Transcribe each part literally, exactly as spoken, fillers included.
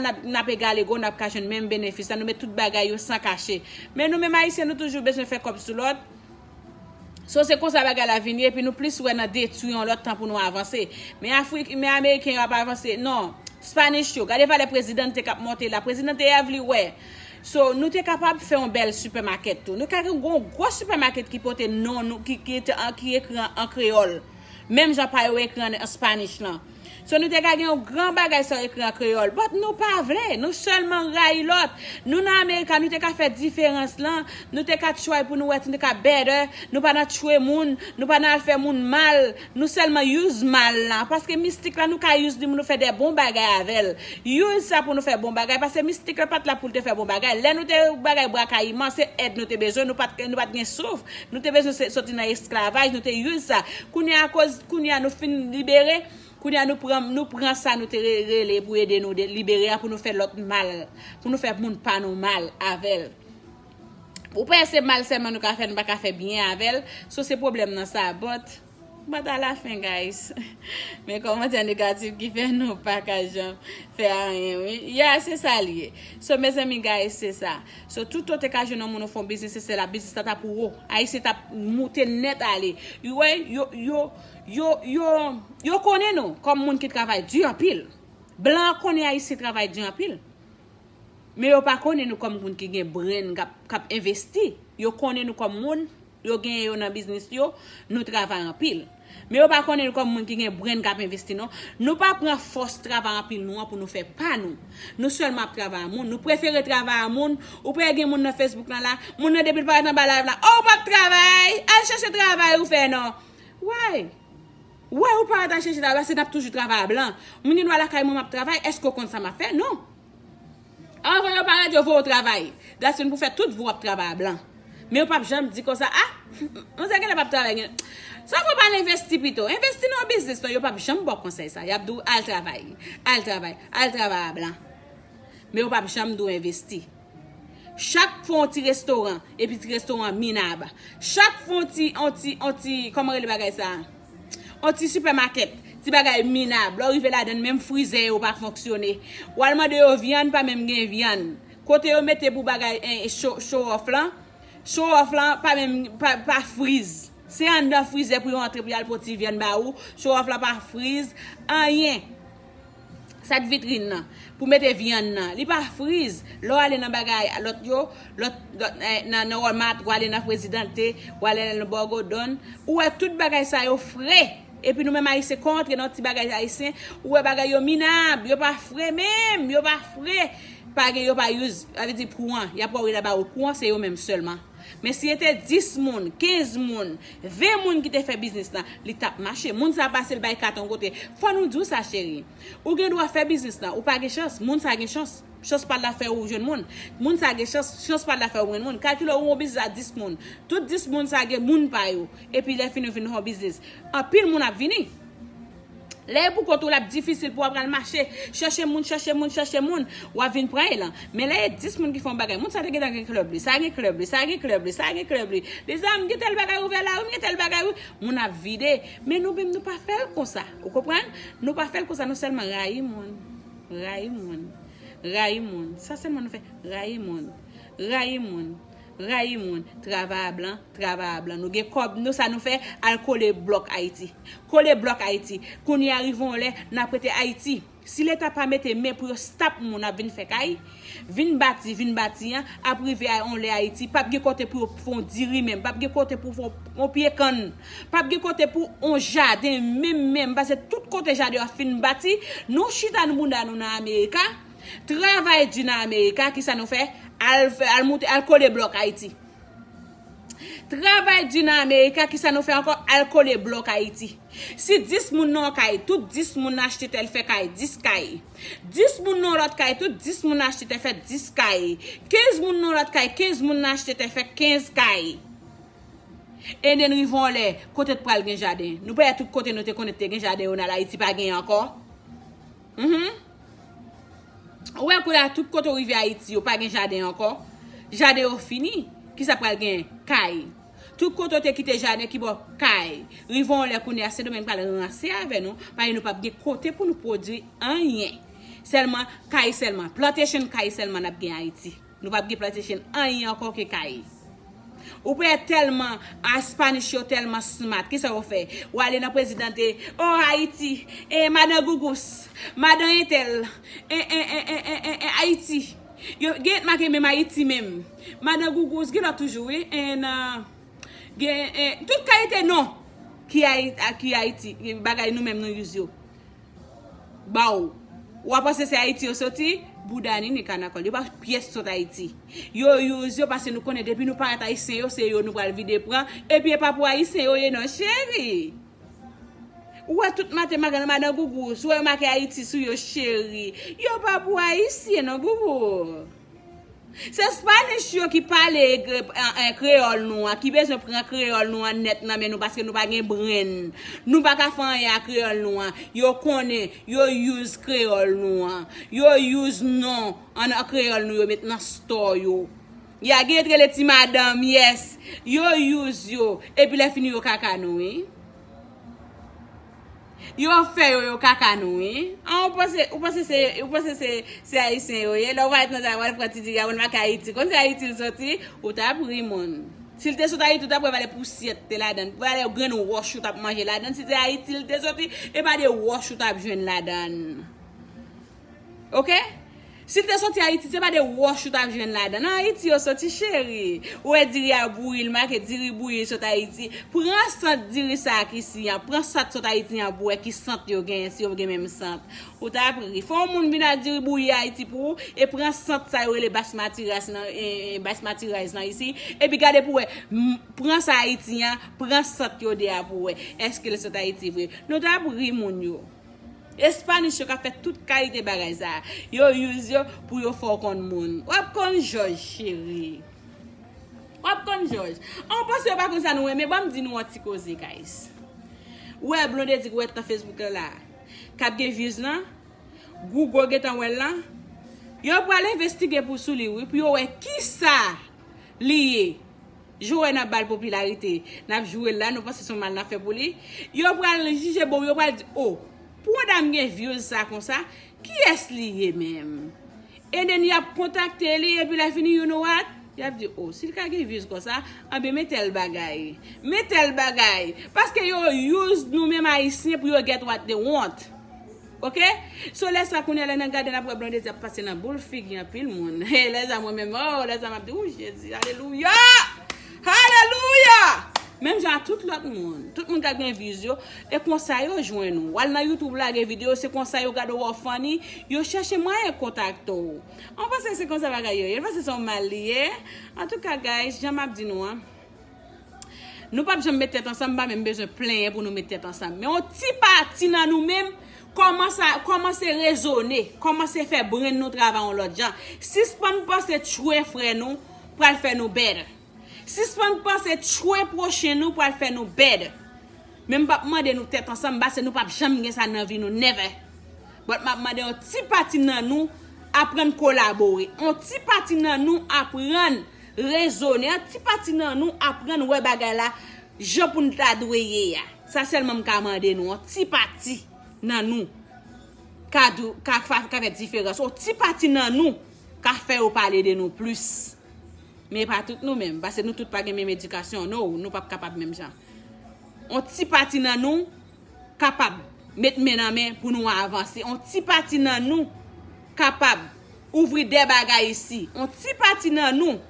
n ap, n ap egal ego, n ap ka jwenn menm benefis la, nou met tout bagay yo san kache. Men nou menm Ayisyen, nou toujou bezwen fè kòb sou lòt. So, se konsa bagay la vin ye, epi nou plis wè nan detwi yon lòt tan pou nou avanse. Men Afrik, men Ameriken yo ap avanse. Non, Spanish yo, gade valè Presidente k ap monte la. Presidente a vle wè. So, nou te kapab fè yon bèl supermarket tou. Nou ka gen yon gwo supermarket ki pote non nou, ki, ki, te, ki ekri an, an kreyòl. Menm jan pa yo ekri an, an Spanish lan. So, nou te ka gen yon gran bagay sa yo ekri an kreyòl. But nou pa vle. Nou sèlman rayi lòt. Nou nan Amerika, nou te ka fè diferans lan. Nou te ka try pou nou wè, nou te ka better. Nou pa nan tchwe moun. Nou pa nan al fè moun mal. Nou sèlman use mal la. Paske mistik la, nou ka use li pou nou fè de bon bagay avè l. Use sa pou nou fè bon bagay. Paske mistik la pa t la pou l te fè bon bagay. Lè nou te bagay bwa kayiman, se èd nou te bezwen. Nou pa t, nou pa t gen souf. Nou te bezwen se- soti nan esklavaj. Nou te use sa. Kounye a, akoz kounye a nou fin libere, kounye a nou pran, nou pran sa nou te re- rele pou ede nou de- libere a pou nou fè lòt mal, pou nou fè moun pa nou mal avè l. Ou panse se mal sèlman nou ka fè, nou pa ka fè byen avè l. So, se pwoblèm nan sa. But, but alafen, guys, men kòmantè negatif ki fè nou pa ka janm fè anyen, wi. Yeah, se sa l ye. So, mezanmi, guys, se sa. So, tout ou te ka jwenn yon moun ou fè yon biznis, se sèl la biznis la t ap wo. Ayisyen t ap moute nèt ale. Yo, yo, yo, yo, yo, yo konnen nou kòm moun ki travay di anpil. Blan konnen Ayisyen travay di anpil. Men yo pa konnen nou kòm moun ki gen brenn k ap, k ap envesti. Yo konnen nou kòm moun, yo genyen yo nan biznis yo, nou travay anpil. Men yo pa konnen nou kòm moun ki gen brenn k ap envesti, non. Nou pa pran fòs travay anpil nou an pou nou fè pa nou. Nou sèlman ap travay a moun. Nou prefere travay a moun. Ou pa gen moun nan Facebook lan la. Moun nan depi l parèt anba live la. Oh, ou p ap travay. Al chèche travay ou fè, non. Why? Why ou pa al chèche travay? Se n ap toujou travay a blan. Moun gen dwa lakay mwen m ap travay. Èske w konn sa m ap fè? Non. Anvan yo parèt, yo voye w travay. That's mean pou fè tout vi w ap travay a blan. Men yo p ap janm di konsa, ah, manzè genlè p ap travay, gen. Sa fè w pa al envesti pito. Envesti nan yon biznis, non, yo p ap janm ba w konsèy sa. Y ap di w al travay, al travay, al travay a blan. Men yo p ap janm di w envesti. Chak fè yon ti restoran, epi ti restoran minab. Chak fè yon ti, yon ti, yon ti, kòman rele bagay sa? Yon ti sipèmakèt, ti bagay minab. Lè w rive ladan l, menm frizè yo pa fonksyone. W al mande yo vyann, pa menm gen vyann. Kote yo mete pou bagay, en, show, show off lan, show off lan pa menm, pa, pa friz. Se anndan frizè pou yo antre pou y al pran ti vyann ba ou. Show off lan pa friz anyen. Sèt vitrin nan, pou mete vyann nan. Li pa friz. Lè w ale nan bagay lòt yo, lòt, lòt, eh, nan, nan Walmart, w ale nan Presidente, w ale nan Bògodòn, ou wè tout bagay sa yo fre. Epi nou menm Ayisyen, kon antre nan ti bagay ayisyen, ou wè bagay yo minab, yo pa fre menm, yo pa fre. Pa gen, yo pa use, sa vle di kouran, y ap wè w la ba ou kouran, se yo menm sèlman. Men si se te dis moun, kenz moun, ven moun ki te fè biznis lan, li t ap mache. Moun sa pase l bay kat yon kote. Fò nou di w sa, cheri. Ou gen dwa fè biznis lan, ou pa gen chans, moun sa gen chans. Chans pa l la fè ou jwenn moun. Moun sa gen chans, chans pa l la fè ou jwenn moun. Kalkile ou yon biznis a dis moun. Tout dis moun sa gen moun pa yo. Epi lè fini ou vin fè yon biznis. Anpil moun ap vini. Lè e pou kont ou, l ap difisil pou w ap pral mache, chèche moun, chèche moun, chèche moun, w ap vin pran elan. Men lè e dis moun ki fè yon bagay, moun sa te gentan gen klèb li, sa gen klèb li, sa gen klèb li, sa gen klèb li. Li di, ah, m gen tèl bagay ouvè la, wi, m gen tèl bagay, wi. Moun ap vide. Men nou menm, nou pa fè l konsa. Ou konprann? Nou pa fè l konsa, nou sèlman rayi moun. Rayi moun. Rayi moun. Sa sèlman nou fè. Rayi moun. Rayi moun. Rayi moun. Travay a blan. Travay a blan. Nou gen kòb, nou sa nou fè, al kole blòk Ayiti. Kole blòk Ayiti. Kounye a rive yon lè, n ap rete Ayiti. Si Leta pa mete men pou yo stop moun ap vin fè kay, vin bati, vin bati an, ap rive a yon lè Ayiti, p ap gen kote pou yo fè yon diri menm, p ap gen kote pou fè yon pye kann, p ap gen kote pou yon jaden menm, menm, paske tout kote jaden yo fin bati, nou chita nou bounda nou nan Amerika, travay di nan Amerika, kisa nou fè? Al fè, al moute, al kole blòk Ayiti. Travay di nan Amerika, kisa nou fè ankò? Al kole blòk Ayiti. Si dis moun nan yon kay, tout dis moun nan achte tèl fè kay, dis kay. Dis moun nan yon lòt kay, tout dis moun nan achte tèl fè dis kay. Kenz moun nan yon lòt kay, kenz moun nan achte tèl fè kenz kay. And then rive yon lè, kote t pral gen jaden? Nou pa wè tout kote nou te konnen te gen jaden yo nan Ayiti pa genyen ankò? Mhm. Ou wè kounye a tout kote w rive Ayiti, yo pa gen jaden ankò. Jaden yo fini. Kisa pral gen? Kay. Tout kote w te kite jaden, ki bò? Kay. Rive yon lè kounye a, Sendomeng pral ranse avè nou, paske nou p ap gen kote pou nou pwodui anyen. Sèlman kay sèlman. Plantation kay sèlman n ap gen Ayiti. Nou p ap gen plantation anyen ankò ke kay. Ou pè tèlman a Spanish yo tèlman smart. Kisa yo fè? Ou ale nan prezidan te, oh Ayiti, e madan Gougous, madan entèl, e, e, e, e, e, e, e, Ayiti. Yo gen make menm Ayiti menm. Madan Gougous gen lòt toujou wi. And uh, gen eh, tout kalite non ki Ayiti, ki Ayiti, bagay nou menm nou use yo. Ba w. Ou a panse se Ayiti yo soti? Bouda ni ni kanakòl. Yo pa pyès sot Ayiti. Yo use yo paske nou konnen depi nou parèt ayisyen yo se yo nou pral vide pran. Epi e pa pou ayisyen yo ye non cheri. Ou wè tout maten madan madan Gougous, ou wè yo make Ayiti sou yo cheri. Yo pa pou ayisyen non Gougous. Se Spanish yo ki pale kreyòl nou an, ki bezwen pran kreyòl nou an nèt nan men nou paske nou pa gen brenn. Nou pa ka fè anyen a kreyòl nou an. Yo konnen, yo use kreyòl nou an. Yo use non an kreyòl nou yo met nan store yo. Ya gen yo t rele ti madanm, yes. Yo use yo. Epi lè fini yo kaka nou wi. Yo fè yo, yo kaka nou wi. An ou panse, ou panse se, ou panse se, se ayisyen yo ye. Lè ou va ret nan zay, ou al pran ti diri a, ou make Ayiti. Konn se Ayiti l soti, ou t ap ri moun. Si l te sot Ayiti, ou t ap wè valè pousyè te ladan. Valè grenn wòch ou t ap manje ladan. Si se Ayiti l te soti, e pa de wòch ou t ap jwenn ladan. Oke? Si l te soti Ayiti, se pa de wòch ou t ap jwenn ladan. Nan Ayiti yo soti cheri. Ou wè diri a bouyi, l make diri bouyi sot Ayiti. Pran sant diri sa a ki isi an. Pran sant sot Ayiti an pou wè ki sant yo genyen, si yo gen menm sant. Ou t ap ri. Fò yon moun vin ak diri bouyi Ayiti pou ou, e pran sant sa yo rele basmati rice nan, e, e, basmati rice nan isi. Epi gade pou wè, m, pran sa Ayiti an, pran sant yo de a pou wè. Èske l sot Ayiti vre? Nou t ap ri moun yo. Espanish yo ka fè tout kalite bagay sa. Yo use yo pou yo fè w konn moun. W ap konn jòj cheri. W ap konn jòj. An w panse yo pa konn sa nou renmen? Ban m di nou yon ti koze guys. Ou wè Blondedy ki wè t nan Facebook la la. K ap gen views lan. Google gentan wè l lan. Yo pral envestige pou sou li wi. Pou yo wè kisa li ye. Jan w wè n ap ba l popilarite, n ap joure l la, nou panse se yon mal n ap fè pou li. Yo pral jije bon, yo pral di, oh, pou yon dam gen views sa konsa, kiyès li ye menm? And then y ap kontakte li, epi lè fini, you know what? Y ap di, oh, si l ka gen views konsa, anben men tèl bagay. Men tèl bagay. Paske yo use nou menm ayisyen pou yo get what they want. Oke? So lè sa kounye a lè n ap gade n ap wè Blondedy ap pase nan boul figi anpil moun. Lè sa mwen menm, oh, lè sa m ap di, oh Jezi, alelouya! Alelouya! Menm jan a tout lòt moun. Tout moun k ap gen views yo, e konsa yo jwenn ou. W al nan YouTube lage videyo, se konsa yo gade w wè w funny, yo chèche mwayen kontakte w. An panse se konsa bagay yo ye, yo panse se yon mal li ye. Antouka guys, jan m ap di nou an. Nou p ap janm met tèt ansanm, m pa menm bezwen plenyen pou nou met tèt ansanm. Men yon ti pati nan nou menm kòmanse, kòmanse rezone, kòmanse fè brenn nou travay yon lòt jan. Sispann panse tchwe frè nou pral fè nou bèd. Sispann panse tchwe pwochen nou pral fè nou bèd. Men m p ap mande nou tèt ansanm, paske nou p ap janm gen sa nan vi nou, never. But m ap mande yon ti pati nan nou aprann kolabore. Yon ti pati nan nou aprann rezone. Yon ti pati nan nou aprann wè bagay la jan pou n ta dwe ye a. Sa sèlman m ka mande nou. Yon ti pati nan nou ka, dou- ka, fa- ka fè diferans. Yon ti pati nan nou ka fè yo pale de nou plis. Men e pa tout nou menm, paske nou tout pa gen menm edikasyon, no, nou p ap kapab menm jan. On ti pati nan nou kapab met men nan men pou nou avanse. On ti pati nan nou kapab ouvri de bagay isi. On ti pati nan nou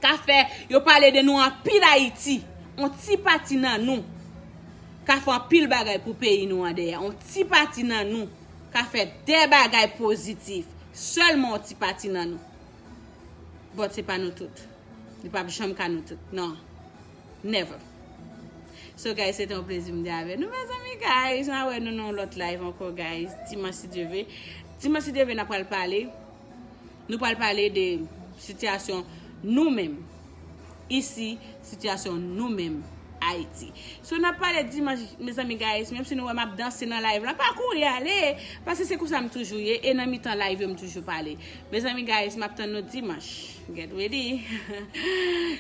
ka fè yo pale de nou anpil Ayiti. On ti pati nan nou ka fè anpil bagay pou peyi nou an dèyè. On ti pati nan nou ka fè de bagay pozitif. Sèlman on ti pati nan nou. But se pa nou tout. Li p ap janm ka nou tout. Non. Never. So guys, se te yon plezi m te avè nou, mezanmi, guys. N a wè nou nan yon lòt live ankò, guys. Dimanch si Dye ve. Dimanch si Dye ve, n ap pral pale. Nou pral pale de sitiyasyon nou menm. Isi, sitiyasyon nou menm. Ayiti. So, n ap pale dimanch, mezanmi, guys. Menm si nou wè m ap danse nan live la, pa kouri ale. Paske se konsa m toujou ye. E nan mitan live yo, m toujou pale. Mezanmi, guys, m ap tann nou dimanch. Get ready.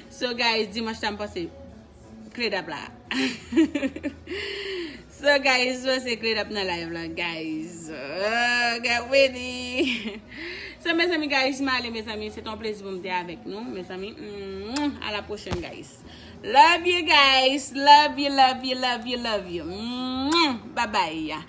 So, guys, dimanch la, m panse kle dap la. So guys, se Kledap nan live la, guys. Uh, get ready. So mezanmi, guys, m ale, mezanmi, se yon plezi pou m te avèk nou, mezanmi. Mm, à la prochaine, guys. Love you, guys. Love you, love you, love you, love you. Mm, bye bye.